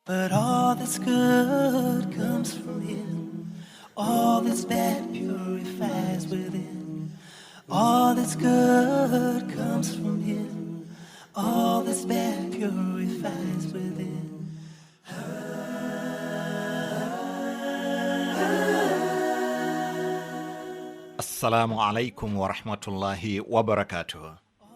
But all that's good comes from Him. All that's bad purifies within. All that's good comes from Him. All that's bad purifies within. Assalamu alaikum warahmatullahi wabarakatuh.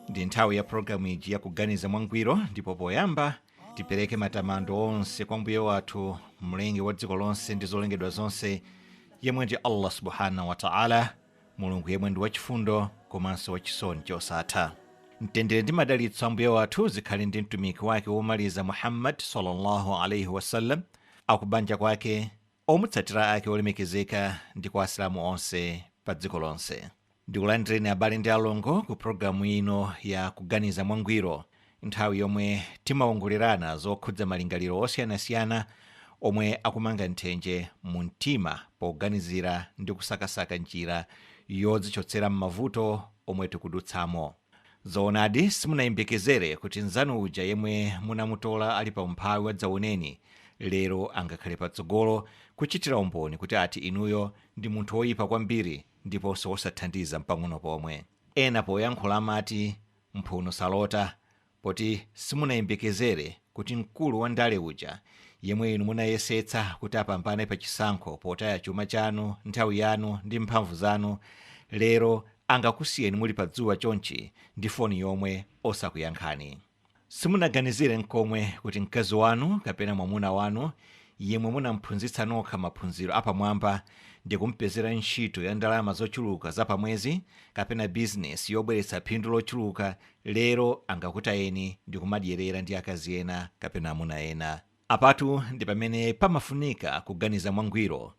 Ndi nthawi ya programu iji yakuganiza mwangwiro, ndipo poyamba tipereke matamando onse kwa mbuye wathu, mlengi wa dziko lonse ndi zolengedwa zonse, yemwe ndi Allah subhanahu wa ta'ala, Mulungu yemwe ndi wachifundo komanso wachisoni chosatha. Mtendere ndi madalitso a mbuye wathu zikhale ndi mtumiki wake womaliza Muhammad sallallahu alaihi wasallam, akubanja kwake, omutsatira ake olemekezeka ndi kwa Asilamu onse pa dziko lonse. Ndikulandireni abale ndi alongo ku programu ino ya kuganiza mwangwiro, nthawi yomwe timawongolerana zokhudza malingaliro osiyanasiyana omwe akumanga nthenje mu mtima poganizira ndi kusakasaka njira yodzichotsera m'mavuto omwe tikudutsamo. Zoonadi, simunayembekezere kuti nzanu uja yemwe munamutola ali pa umphawi wadzaoneni lero angakhale patsogolo kuchitira umboni kuti ati inuyo ndi munthu woyipa kwambiri ndiponso wosathandiza mpang'ono pomwe. Ena poyankhula amati mphuno salota, poti simunayembekezere kuti mkulu wa ndale uja yemwe inu munayesetsa kuti apambane pa chisankho potaya chuma chanu, nthawi yanu ndi mphamvu zanu, lero angakusiyeni muli pa dzuwa chonchi ndi foni yomwe osakuyankhani. Simunaganizire nkomwe kuti mkazi wanu kapena mwamuna wanu yemwe munamphunzitsa nokha maphunziro apamwamba ndi kumpezera ntchito ya ndalama zochuluka zapamwezi kapena bizinesi yobweretsa phindu lochuluka, lero angakutayeni ndi kumadyerera ndi akazi ena kapena amuna ena. Apatu ndi pamene pamafunika kuganiza mwangwiro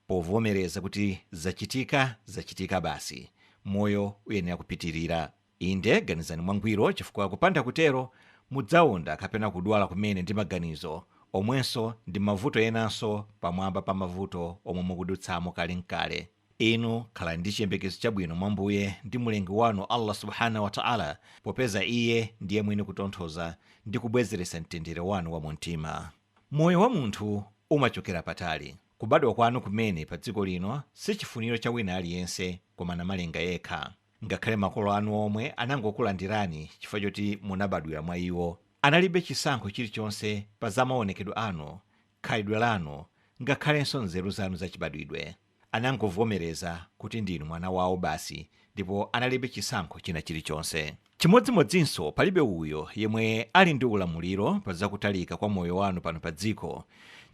povomereza kuti zachitika, zachitika basi, moyo uyenera kupitirira. Inde, ganizani mwangwiro, chifukwa kupanda kutero mudzawonda kapena kudwala kumene ndi maganizo omwenso ndi mavuto enanso pamwamba pa mavuto omwe mukudutsamo kale. Inu khalani ndi chiyembekezo chabwino mwa Mbuye ndi Mlengi wanu Allah subhanahu wa ta'ala, popeza iye ndiye mwini kutonthoza ndi kubwezeretsa mtendere wanu wa mumtima. Moyo wa munthu umachokera patali. Kubadwa kwanu kumene pa dziko lino si chifuniro cha wina aliyense koma Namalenga yekha. Ngakhale makolo anu omwe anangokulandirani chifukwa choti munabadwira mwa iwo, analibe chisankho chilichonse pa za maonekedwe anu, khalidwe lanu, ngakhalenso nzeru zanu zachibadwidwe. Anangovomereza kuti ndinu mwana wawo basi, ndipo analibe chisankho china chilichonse. Chimodzimodzinso palibe uyo yemwe ali ndi ulamuliro pa zakutalika kwa moyo wanu pano pa dziko,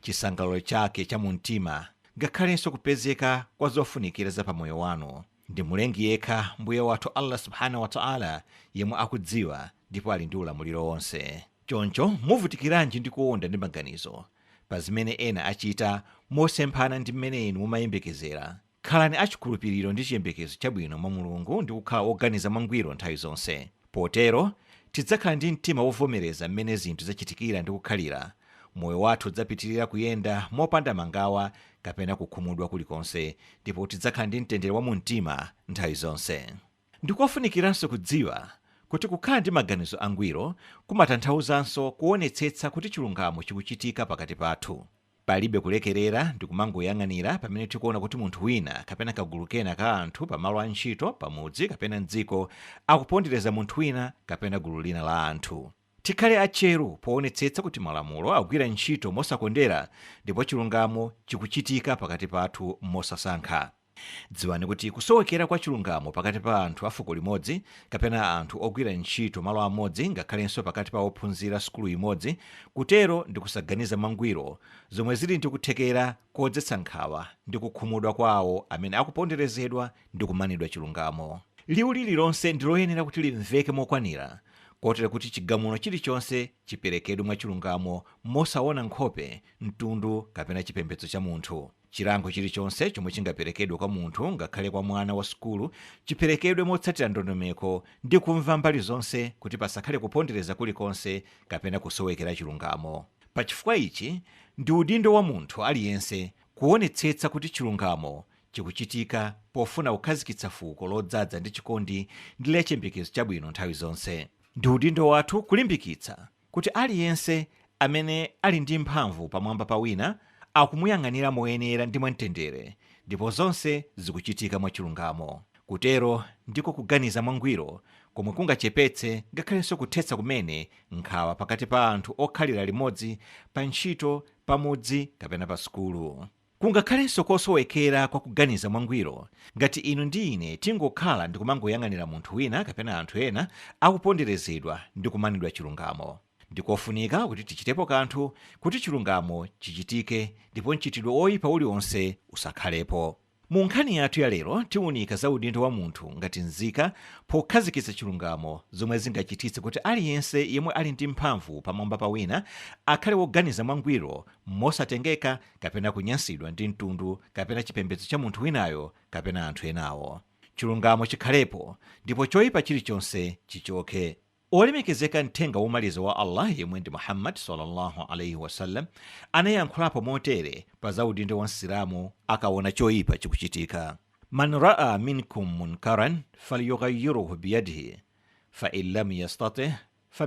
chisangalalo chake cha mumtima, ngakhalenso kupezeka kwa zofunikira za pamoyo wanu. Ndi Mlengi yekha Mbuye wathu Allah subhanahu wa ta'ala yemwe akudziwa ndipo ali ndi ulamuliro wonse. Choncho muvutikiranji ndi kuwonda ndi maganizo pa zimene ena achita mosemphana ndi mmene inu mumayembekezera? Khalani achikhulupiriro ndi chiyembekezo chabwino mwa Mulungu ndi kukhala oganiza mwangwiro nthawi zonse. Potero tidzakhala ndi mtima wovomereza mmene zinthu zachitikira ndi kukhalira. Moyo wathu udzapitirira kuyenda mopanda mangawa kapena kukhumudwa kulikonse, ndipo tidzakhala ndi mtendere wa mumtima nthawi zonse. Ndikofunikiranso kudziwa kuti kukhala ndi maganizo angwiro kumatanthauzanso kuonetsetsa kuti chilungamo chikuchitika pakati pathu. Palibe kulekerera ndi kumangoyang'anira pamene tikuona kuti munthu wina kapena kagulu kena ka anthu pamalo a ntchito, pamudzi kapena mdziko akupondereza munthu wina kapena gulu lina la anthu. Tikhale atcheru poonetsetsa kuti malamulo akugwira ntchito mosakondera ndipo chilungamo chikuchitika pakati pathu mosasankha. Dziwani kuti kusowekera kwa chilungamo pakati pa anthu a fuko limodzi kapena anthu ogwira ntchito malo amodzi, ngakhalenso pakati pa ophunzira sukulu imodzi, kutero ndi kusaganiza mwangwiro, zomwe zili ndi kuthekera kodzetsa nkhawa ndi kukhumudwa kwa awo amene akuponderezedwa ndi kumanidwa chilungamo. Liwu lililonse ndi loyenera kuti limveke mokwanira, kotero kuti chigamulo chilichonse chiperekedwe mwachilungamo mosaona nkhope, mtundu kapena chipembedzo cha munthu. Chilango chilichonse chomwe chingaperekedwe kwa munthu, ngakhale kwa mwana wa sukulu, chiperekedwe motsatira ndondomeko ndi kumva mbali zonse kuti pasakhale kupondereza kulikonse kapena kusowekera chilungamo. Pa chifukwa ichi, ndi udindo wa munthu aliyense kuonetsetsa kuti chilungamo chikuchitika pofuna kukhazikitsa fuko lodzadza ndi chikondi ndi la chiyembekezo chabwino nthawi zonse. Ndi udindo wathu kulimbikitsa kuti aliyense Amene ali ndi mphamvu pamwamba pa wina akumuyang'anira moyenera ndi mwamtendere, ndipo zonse zikuchitika mwachilungamo. Kutero ndiko kuganiza mwangwiro komwe kungachepetse ngakhalenso kuthetsa kumene nkhawa pakati pa anthu okhalira limodzi pa ntchito, pamudzi kapena pa sukulu. Kungakhalenso kosowekera kwa kuganiza mwangwiro ngati inu ndi ine tingokhala ndi kumangoyang'anira munthu wina kapena anthu ena akuponderezedwa ndi kumanidwa chilungamo. Ndikofunika kuti tichitepo kanthu kuti chilungamo chichitike ndipo mchitidwe oyipa uliwonse usakhalepo. Mu nkhani yathu ya lero tiwunika za udindo wa munthu ngati nzika pokhazikitsa chilungamo, zomwe zingachititse kuti aliyense yemwe ali ndi mphamvu pamwamba pa wina akhale woganiza mwangwiro mosatengeka kapena kunyansidwa ndi mtundu kapena chipembedzo cha munthu winayo kapena anthu enawo. Chilungamo chikhalepo ndipo choyipa chilichonse chichoke. Olemekezeka mthenga womaliza wa Allah yemwe ndi Muhammad sallallahu alaihi wasallam anayankhulapo motere pa za udindo wa Msilamu akaona choyipa chikuchitika: man raa minkum munkaran falyughayiruhu biyadihi fa in lam yastatih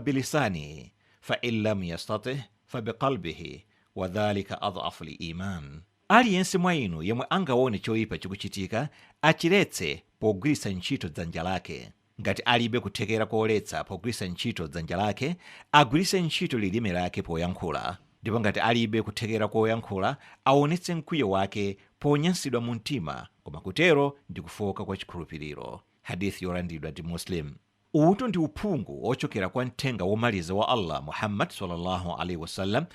fabilisanihi fa in lam yastatih fabiqalbihi wadhalika adhafu liman. Aliyense mwa inu yemwe angaone choyipa chikuchitika achiletse pogwiritsa ntchito dzanja lake. Ngati alibe kuthekera koletsa pogwiritsa ntchito dzanja lake, agwiritse ntchito lilime lake poyankhula. Ndipo ngati alibe kuthekera koyankhula, aonetse mkwiyo wake ponyansidwa mu mtima, koma kutero ndi kufoka kwa chikhulupiriro. Hadithi yolandiridwa ndi Muslim. Uwu ndi uphungu ochokera kwa mthenga womaliza wa Allah Muhammad sallallahu alaihi wasallam,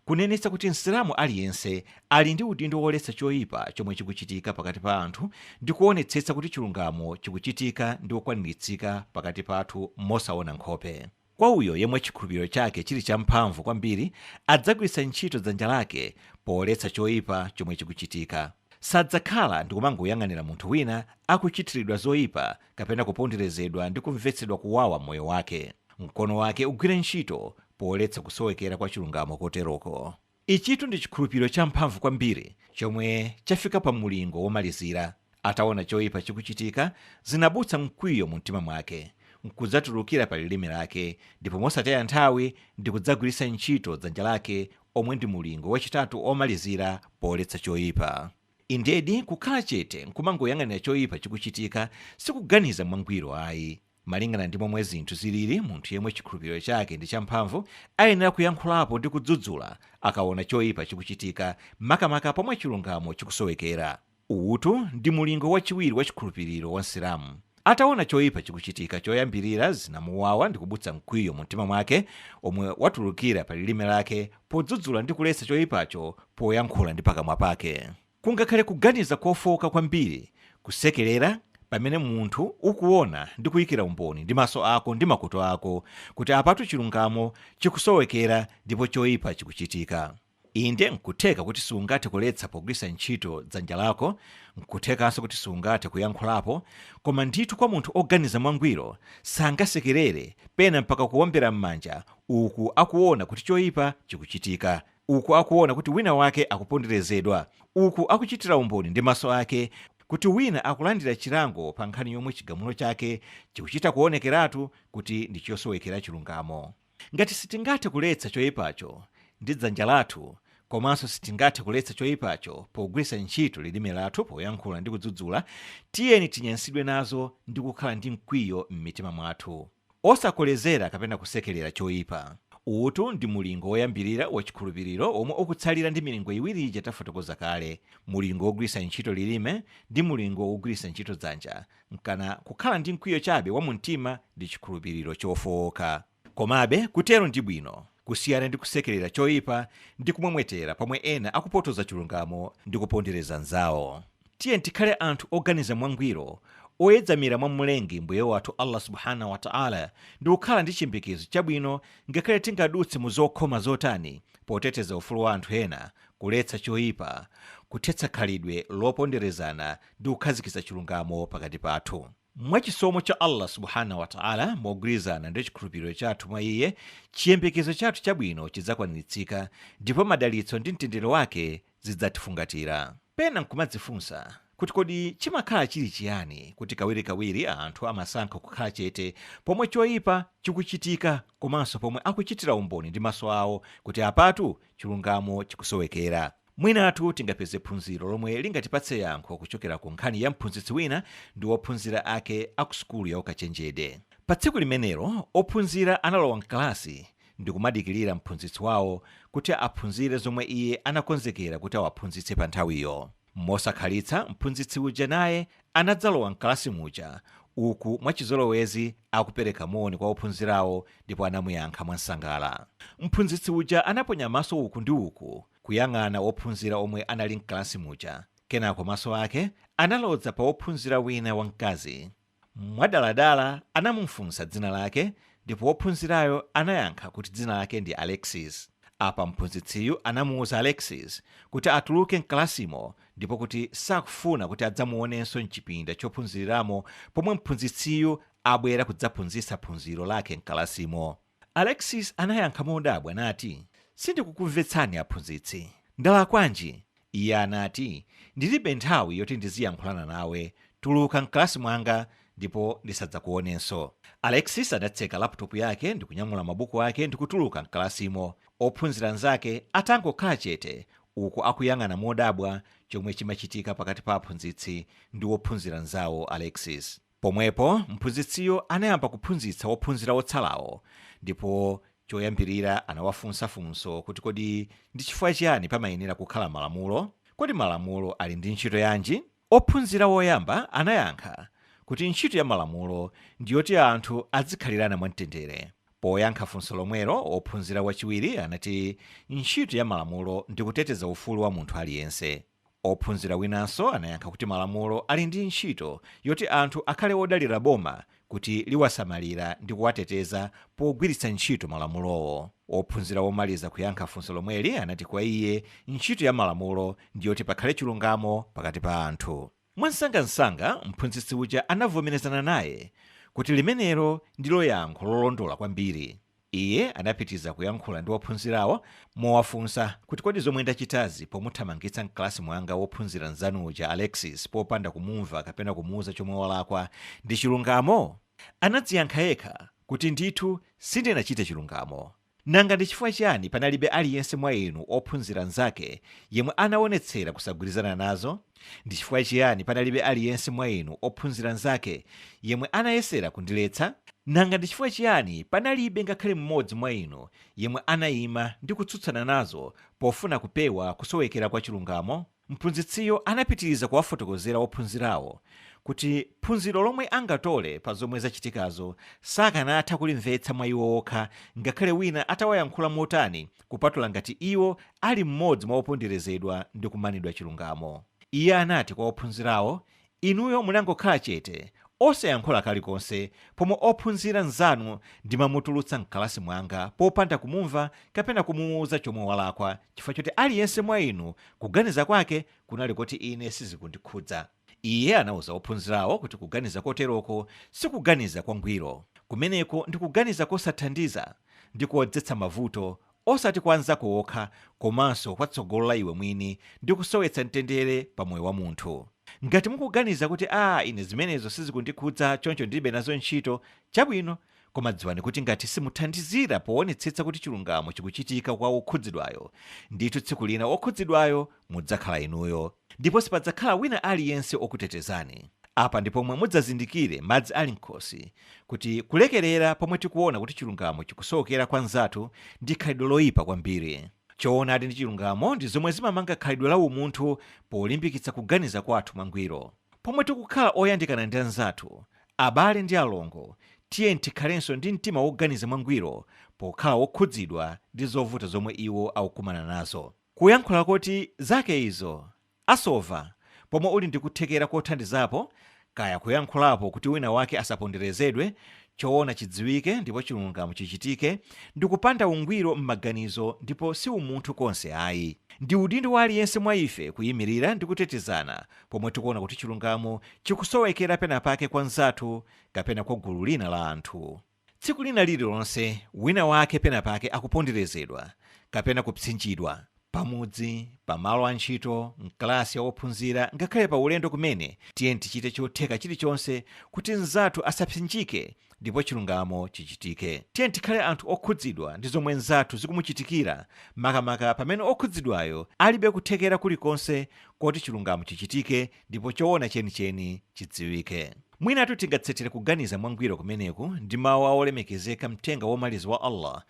kunenetsa kuti Msilamu aliyense ali ndi udindo woletsa choyipa chomwe chikuchitika pakati pa anthu ndi kuonetsetsa kuti chilungamo chikuchitika ndi kukwaniritsidwa pakati pathu mosaona nkhope. Kwa uyo yemwe chikhulupiriro chake chili champhamvu kwambiri, adzagwiritsa ntchito dzanja lake poletsa choyipa chomwe chikuchitika. Sadzakhala ndi kumangoyang'anira munthu wina akuchitiridwa zoyipa kapena kuponderezedwa ndi kumvetsedwa kuwawa moyo wake. Mkono wake ugwire ntchito poletsa kusowekera kwa chilungamo koteroko. Ichitu ndi chikhulupiriro champhamvu kwambiri chomwe chafika pa mulingo womalizira. Ataona choyipa chikuchitika, zinabutsa mkwiyo mu mtima mwake, nkudzatulukira pa lilime lake, ndipo mosataya nthawi ndikudzagwiritsa ntchito dzanja lake, omwe ndi mulingo wachitatu omalizira poletsa choyipa. Indedi, kukhala chete nkumangoyang'anira choyipa chikuchitika sikuganiza mwangwiro ayi. Malingana ndi momwe zinthu zilili, munthu yemwe chikhulupiriro chake ndi champhamvu ayenera kuyankhulapo ndi kudzudzula akaona choyipa chikuchitika, makamaka pomwe chilungamo chikusowekera. Uwutu ndi mulingo wachiwiri wa chikhulupiriro wa Msilamu. Ataona choyipa chikuchitika, choyambirira zinamuwawa ndi kubutsa mkwiyo mu mtima mwake omwe watulukira pa lilime lake podzudzula ndi kuletsa choyipacho poyankhula ndi pakamwa pake. Kungakhale kuganiza kofoka kwambiri kusekerera pamene munthu ukuona ndi kuyikira umboni ndi maso ako ndi makutu ako kuti apatu chilungamo chikusowekera ndipo choyipa chikuchitika. Inde, nkutheka kuti sungathe kuletsa pogwiritsa ntchito dzanja lako, nkuthekanso kuti sungathe kuyankhulapo, koma ndithu kwa munthu oganiza mwangwiro sangasekerere pena mpaka kuwombera m'manja uku akuona kuti choyipa chikuchitika, uku akuona kuti wina wake akuponderezedwa, uku akuchitira umboni ndi maso ake kuti wina akulandira chilango pa nkhani yomwe chigamulo chake chikuchita kuonekeratu kuti ndi chosowekera chilungamo. Ngati sitingathe kuletsa choyipacho ndi dzanja lathu, komanso sitingathe kuletsa choyipacho pogwiritsa ntchito lilime lathu poyankhula ndi kudzudzula, tiyeni tinyansidwe nazo ndi kukhala ndi mkwiyo m'mitima mwathu, osakolezera kapena kusekerera choyipa. Utu ndi mulingo woyambirira wa chikhulupiriro omwe ukutsalira ndi milingo iwiri ija tafotokoza kale, mulingo wogwiritsa ntchito lilime ndi mulingo wogwiritsa ntchito dzanja, nkana kukhala ndi mkwiyo chabe wa mumtima ndi chikhulupiriro chofowoka. Komabe kutero ndi bwino kusiyana ndi kusekerera choyipa ndi kumwemwetera pomwe ena akupotoza chilungamo ndi kupondereza nzawo. Tiye tikhale anthu oganiza mwangwiro, oyedzamira mwa Mlengi Mbuye wathu Allah subhanahu wa taala, ndi kukhala ndi chiyembekezo chabwino ngakhale tingadutse mu zokhoma zotani poteteza ufulu wa anthu ena, kuletsa choyipa, kuthetsa khalidwe loponderezana ndi kukhazikitsa chilungamo pakati pathu. Mwachisomo cha Allah subhanahu wa taala, mogwirizana ndi chikhulupiriro chathu mwa iye, chiyembekezo chathu chabwino chidzakwaniritsidwa ndipo madalitso ndi mtendere wake zidzatifungatira. Pena nkumadzifunsa Kuti kodi chimakhala chili chiyani kuti kawirikawiri anthu amasankha kukhala chete pomwe choyipa chikuchitika, komanso pomwe akuchitira umboni ndi maso awo kuti apatu chilungamo chikusowekera? Mwinatu tingapeze phunziro lomwe lingatipatse yankho kuchokera ku nkhani ya mphunzitsi wina ndi ophunzira ake akusukulu ya ukachenjede. Pa tsiku limenelo ophunzira analowa mkalasi ndi kumadikirira mphunzitsi wawo kuti aphunzire zomwe iye anakonzekera kuti awaphunzitse pa nthawiyo. Mosakhalitsa mphunzitsi uja naye anadzalowa mkalasi muja, uku mwachizolowezi akupereka moni kwa ophunzirawo, ndipo anamuyankha mwansangala. Mphunzitsi uja anaponya maso uku ndi uku kuyang'ana ophunzira omwe anali mkalasi muja. Kenako maso ake analodza pa wophunzira wina wamkazi. Mwadaladala anamufunsa dzina lake, ndipo wophunzirayo anayankha kuti dzina lake ndi Alexis. Apa mphunzitsiyu anamuwuza Alexis kuti atuluke mkalasimo, ndipo kuti sakufuna kuti adzamuonenso mchipinda chophunziriramo pomwe mphunzitsiyu abwera kudzaphunzitsa phunziro lake mkalasimo. Alexis anayankha modabwa nati, "Sindikukumvetsani aphunzitsi, ndalakwanji?" Iye anati, "Ndilibe nthawi yoti ndiziyankhulana nawe, tuluka mkalasi mwanga ndipo ndisadzakuonenso." Alexis adatseka laptop yake ndikunyamula mabuku ake ndikutuluka mkalasimo, ophunzira anzake atangokhala chete uku akuyang'ana modabwa chomwe chimachitika pakati pa aphunzitsi ndi wophunzira nzawo Alexis. Pomwepo mphunzitsiyo anayamba kuphunzitsa wophunzira otsalawo, ndipo choyambirira anawafunsa funso kuti kodi ndi chifukwa chiyani pamayenera kukhala malamulo? Kodi malamulo ali ndi ntchito yanji? Ophunzira woyamba anayankha kuti ntchito ya malamulo ndiyoti anthu azikhalirana mwamtendere. Poyankha funso lomwelo, ophunzira wachiwiri anati ntchito ya malamulo ndikuteteza ufulu wa munthu aliyense. Ophunzira winanso anayankha kuti malamulo ali ndi ntchito yoti anthu akhale odalira boma kuti liwasamalira ndi kuwateteza pogwiritsa ntchito malamulowo. Ophunzira womaliza kuyankha funso lomweli anati kwa iye ntchito ya malamulo ndiyoti pakhale chilungamo pakati pa anthu. Mwansangansanga mphunzitsi uja anavomerezana naye kuti limenelo ndilo yankho lolondola kwambiri. Iye anapitiriza kuyankhula ndi ophunzirawo mowafunsa kuti kodi zomwe ndachitazi pomuthamangitsa mkalasi mwanga wophunzira nzanu uja Alexis popanda kumumva kapena kumuwuza chomwe walakwa ndi chilungamo? Anadziyankha yekha kuti ndithu sindinachite chilungamo. Nanga ndi chifukwa chiyani panalibe aliyense mwa inu ophunzira nzake yemwe anaonetsera kusagwirizana nazo? Ndi chifukwa chiyani panalibe aliyense mwa inu ophunzira nzake yemwe anayesera kundiletsa? Nanga ndi chifukwa chiyani panalibe ngakhale mmodzi mwa inu yemwe anayima ndi kutsutsana nazo pofuna kupewa kusowekera kwa chilungamo? Mphunzitsiyo anapitiriza kuwafotokozera ophunzirawo kuti phunziro lomwe angatole pa zomwe zachitikazo sakanatha kulimvetsa mwa iwo okha ngakhale wina atawayankhula motani, kupatula ngati iwo ali mmodzi mwa oponderezedwa ndi kumanidwa chilungamo. Iye anati kwa ophunzirawo, "Inuyo munangokhala chete osayankhula kalikonse pomwe ophunzira nzanu ndimamutulutsa mkalasi mwanga popanda kumumva kapena kumuwuza chomwe walakwa, chifukwa choti aliyense mwa inu kuganiza kwake kunali kuti ine sizikundikhudza." Iye anawuza ophunzirawo kuti kuganiza koteroko sikuganiza kwangwiro. Kumeneko ndi kuganiza kosathandiza ndi kodzetsa mavuto, osati kwa anzako okha komanso kwa tsogolo la iwe mwini ndi kusowetsa mtendere pa moyo wa munthu. Ngati mukuganiza kuti a ine zimenezo sizikundikhudza, choncho ndilibe nazo ntchito, chabwino, koma dziwani kuti ngati simuthandizira poonetsetsa kuti chilungamo chikuchitika kwa wokhudzidwayo, ndithu tsiku lina wokhudzidwayo mudzakhala inuyo, ndipo sipadzakhala wina aliyense okutetezani. Apa ndi pomwe mudzazindikire madzi ali m'khosi kuti kulekerera pomwe tikuona kuti chilungamo chikusowekera kwa nzathu ndi khalidwe loyipa kwambiri. Choonadi ndi chilungamo ndi zomwe zimamanga khalidwe la umunthu polimbikitsa kuganiza kwathu mwangwiro. Pomwe tikukhala oyandikana ndi anzathu, abale ndi alongo, tiye tikhalenso ndi mtima woganiza mwangwiro pokhala wokhudzidwa ndi zovuta zomwe iwo akukumana nazo. Kuyankhula kuti zake izo asova pomwe uli ndi kuthekera kothandizapo, kaya kuyankhulapo kuti wina wake asaponderezedwe, choona chidziwike ndipo chilungamo chichitike, ndi kupanda ungwiro m'maganizo ndipo si umunthu konse ayi. Ndi udindo wa aliyense mwa ife kuyimirira ndi kutetezana pomwe tikuona kuti chilungamo chikusowekera penapake kwa nzathu kapena kwa gulu lina la anthu. Tsiku lina lililonse wina wake penapake akuponderezedwa kapena kupsinjidwa. Pamudzi, pamalo a ntchito, mkalasi ya ophunzira, ngakhale pa ulendo kumene, tiye tichite chotheka chilichonse kuti mnzathu asapsinjike ndipo chilungamo chichitike. Tiye tikhale anthu okhudzidwa ndi zomwe mnzathu zikumuchitikira, makamaka pamene okhudzidwayo alibe kuthekera kulikonse koti chilungamo chichitike ndipo choona chenicheni chidziwike. Mwinatu tingatsetere kuganiza mwangwiro kumeneku ndi mawu a olemekezeka mthenga womaliza wa Allah,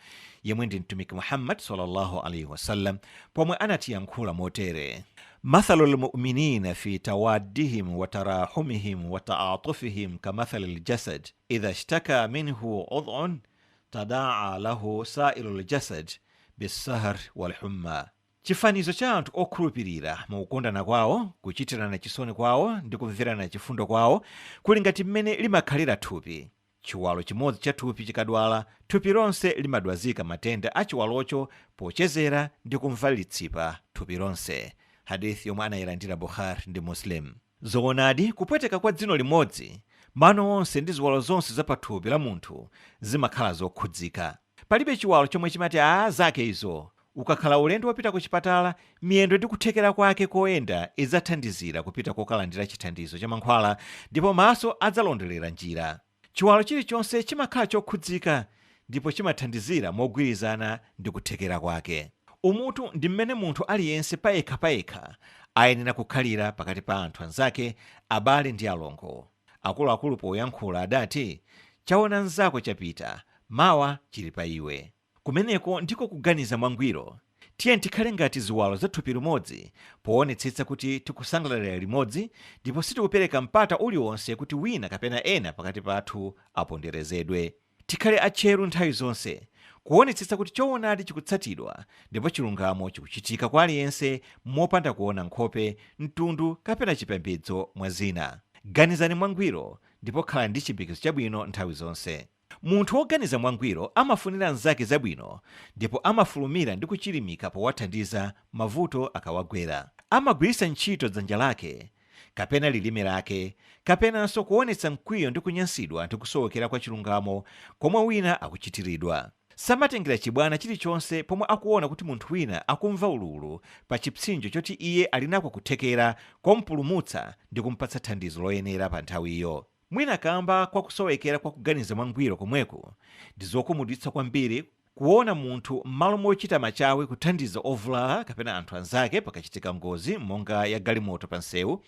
yemwe ndi Mtumiki Muhammad sallallahu alaihi wasallam, pomwe anatiyankhula motere: mathalu lmuminina fi tawaddihim wa tarahumihim wa taatufihim kamathali ljasad idha ishtaka minhu udhun tadaa lahu sairu ljasad bisahar walhumma. Chifanizo cha anthu okhulupirira mukukondana kwawo, kuchitirana chisoni kwawo ndi kumverana chifundo kwawo kuli ngati mmene limakhalira thupi. Chiwalo chimodzi cha thupi chikadwala, thupi lonse limadwazika matenda a chiwalocho pochezera ndi kumva litsipa thupi lonse. Hadithi yomwe anayilandira Bukhari ndi Muslim. Zoonadi, kupweteka kwa dzino limodzi, mano onse ndi ziwalo zonse za pathupi la munthu zimakhala zokhudzika. Palibe chiwalo chomwe chimati aa zake izo. Ukakhala ulendo wopita ku chipatala, miyendo ndi kuthekera kwake koyenda idzathandizira kupita kokalandira chithandizo cha mankhwala, ndipo maso adzalondolera njira. Chiwalo chilichonse chimakhala chokhudzika ndipo chimathandizira mogwirizana ndi kuthekera kwake. Umutu ndi mmene munthu aliyense payekhapayekha ayenera kukhalira pakati pa anthu anzake, abale ndi alongo. Akuluakulu poyankhula adati, chaona mnzako chapita, mawa chili pa iwe. Kumeneko ndiko kuganiza mwangwiro. Tiye tikhale ngati ziwalo za thupi limodzi poonetsetsa kuti tikusangalalira limodzi ndipo sitikupereka mpata uliwonse kuti wina kapena ena pakati pathu aponderezedwe. Tikhale atcheru nthawi zonse kuonetsetsa kuti choonadi chikutsatidwa ndipo chilungamo chikuchitika kwa aliyense mopanda kuona nkhope, mtundu kapena chipembedzo mwa zina. Ganizani mwangwiro ndipo khalani ndi chiyembekezo chabwino nthawi zonse. Munthu woganiza mwangwiro amafunira mnzake zabwino ndipo amafulumira ndi kuchilimika powathandiza mavuto akawagwera. Amagwiritsa ntchito dzanja lake kapena lilime lake kapenanso kuonetsa mkwiyo ndi kunyansidwa ndi kusowekera kwa chilungamo komwe wina akuchitiridwa. Samatengera chibwana chilichonse pomwe akuona kuti munthu wina akumva ululu pa chipsinjo choti iye ali nako kuthekera kompulumutsa ndi kumpatsa thandizo loyenera pa nthawiyo. Mwina kamba kwa kusowekera kwa kuganiza mwangwiro komweku, ndi zokhumudwitsa kwambiri kuona munthu m'malo mochita machawi kuthandiza ovulala kapena anthu anzake pakachitika ngozi monga ya galimoto pa nsewu,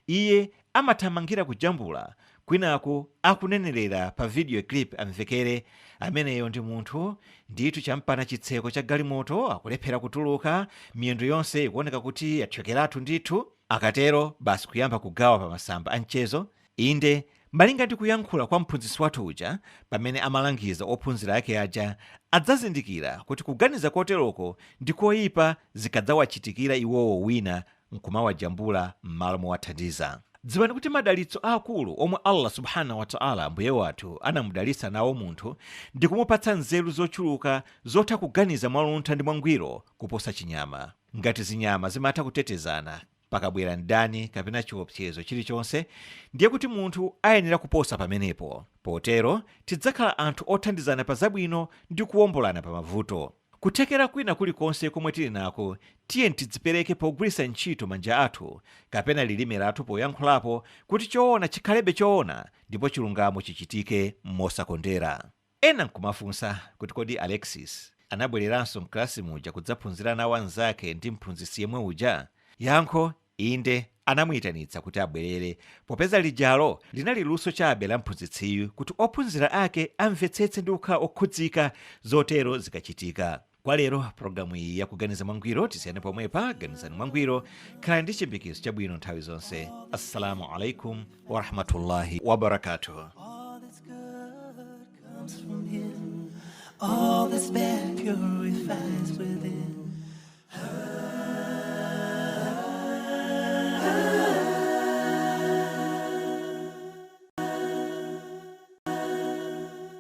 iye amathamangira kujambula kwinaku akunenerera pa video clip amvekere ameneyo ndi munthu ndithu champana chitseko cha galimoto akulephera kutuluka, miyendo yonse ikuoneka kuti yathyokeratu ndithu. Akatero basi kuyamba kugawa pa masamba a mchezo. Inde, malinga ndi kuyankhula kwa mphunzitsi wathu uja pamene amalangiza ophunzira ake aja, adzazindikira kuti kuganiza koteroko ndi koyipa zikadzawachitikira iwowo wina nkumawajambula m'malo mowathandiza. Dziwani kuti madalitso aakulu omwe Allah subhanahu wa ta'ala mbuye wathu anamudalitsa nawo munthu ndi kumupatsa nzeru zochuluka zotha kuganiza mwaluntha ndi mwangwiro kuposa chinyama. Ngati zinyama zimatha kutetezana pakabwera mdani kapena chiopsezo chilichonse, ndiye kuti munthu ayenera kuposa pamenepo. Potero tidzakhala anthu othandizana pa zabwino ndi kuwombolana pa mavuto. Kuthekera kwina kulikonse komwe tili nako, tiye tidzipereke pogwiritsa ntchito manja athu kapena lilime lathu poyankhulapo kuti choona chikhalebe choona ndipo chilungamo chichitike mosakondera. Ena nkumafunsa kuti kodi Alexis anabwereranso mkalasi muja kudzaphunzira nawo anzake ndi mphunzitsi yemwe uja? Yankho, inde, anamuyitanitsa kuti abwerere, popeza lijalo linali luso chabe la mphunzitsiyu kuti ophunzira ake amvetsetse ndi kukhala okhudzika zotero zikachitika. Kwa lero programu iyi yakuganiza mwangwiro tisiyane pomwepa. Ganizani mwangwiro, khalani ndi chiyembekezo chabwino nthawi zonse. Assalamu alaikum warahmatullahi wabarakatuh. All that's good comes from Him. All that's bad purifies within.